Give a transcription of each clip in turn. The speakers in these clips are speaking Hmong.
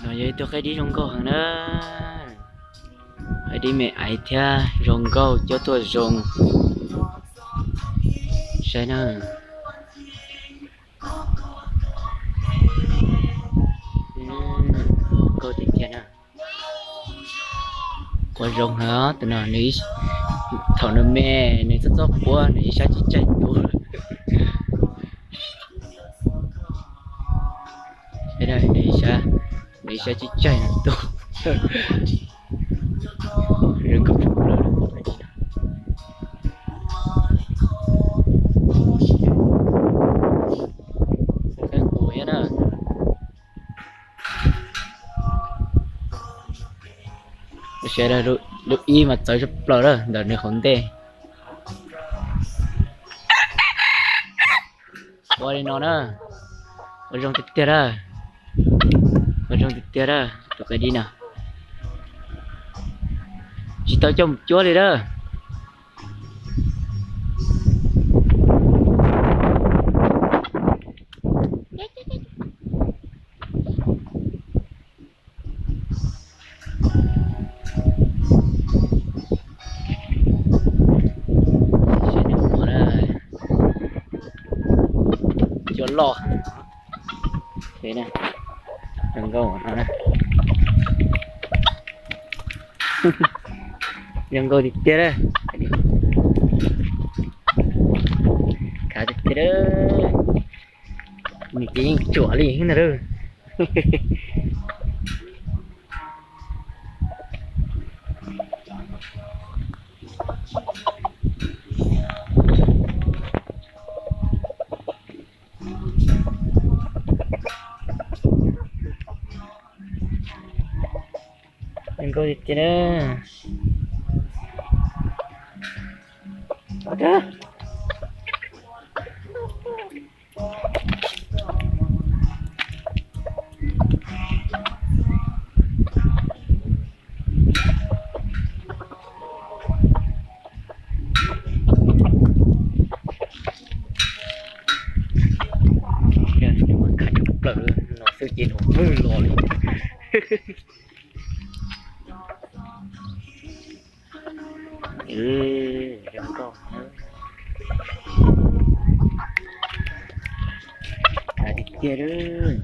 No yog ib tug qaib dib zoo nkauj heev na. Qaib dib me aiv thiab zoo nkauj cuab tuaj zoo. Saib na. Nkauj tiag tiag na. Quaj zoo heev tus no, nws thaum nws me, nws txob txob puab, nws ib sab tsis tsaig ntuj. Nws ib sab, nws ib sab tsis tsaig ntuj. Sawv daws, lub ib mas txawv tshaj plaws lawm ntawm nws hauv ntej. Ua li no na, ua zoo tiag tiag a, ua zoo tiag tiag a, tus qaib dib no tsis tau coj mus cuab li a. Cua loj. Zoo nkauj, zoo nkauj tiag tiag a. Khav tiag tiag, nws ces yeej tsuam li na. Zoo nkauj tiag tiag. Khav tshaj plaws no xwb ces los lawm li. Zoo nkauj, khav tiag tiag.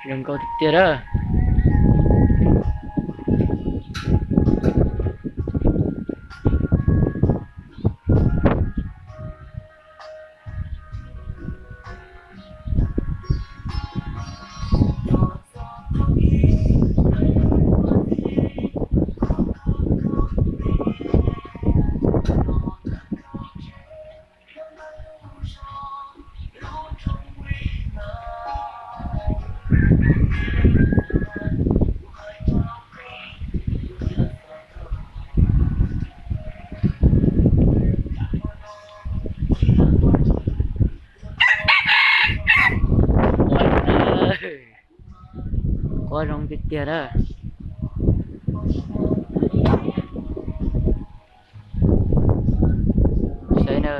Zoo nkauj tiag tiag a. Quaj zoo tiag tiag a. Saib na,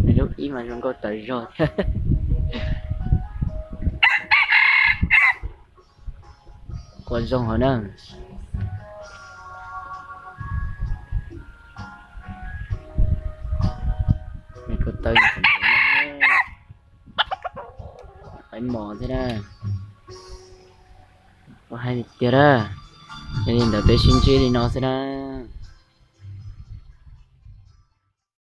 nws lub ib mas zoo nkauj tawv zog thiab. Quaj zoo hov na. Nws kuj tawv, qaib mos thiab na. Quaj hais tiag tiag a. Yog li ntawd peb sib ntsib li no xwb na.